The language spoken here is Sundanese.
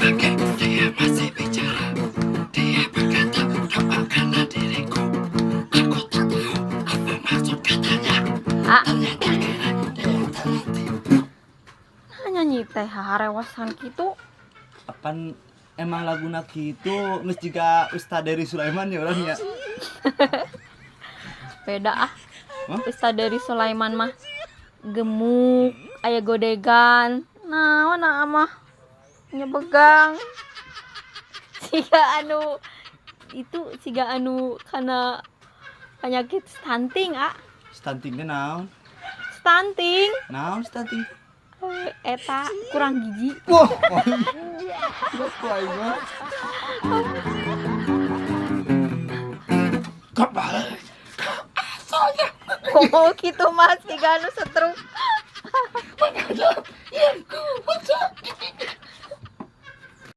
Kakek, dia masih bicara. Dia berkata, "Doakanlah diriku." Aku tak tahu apa maksud katanya. Ah. Ternyata kini dia telah tiba. Nah, nyanyi teh harewasan kitu. Apan emang laguna kitu, geus jiga Ustaz Dery Sulaiman ya urang nya. Beda ah. Hah? Ustaz Dery Sulaiman mah gemuk, aya godegan. Nah, mana mah nyebegang. Siga anu itu, siga anu kana penyakit stunting ah. Stunting teh naon? Stunting. Naon stunting? Eh, eta kurang gizi. Wah, goblok aing mah. Kembali ke asalnya. Kok gitu, Mas, siga anu stroke.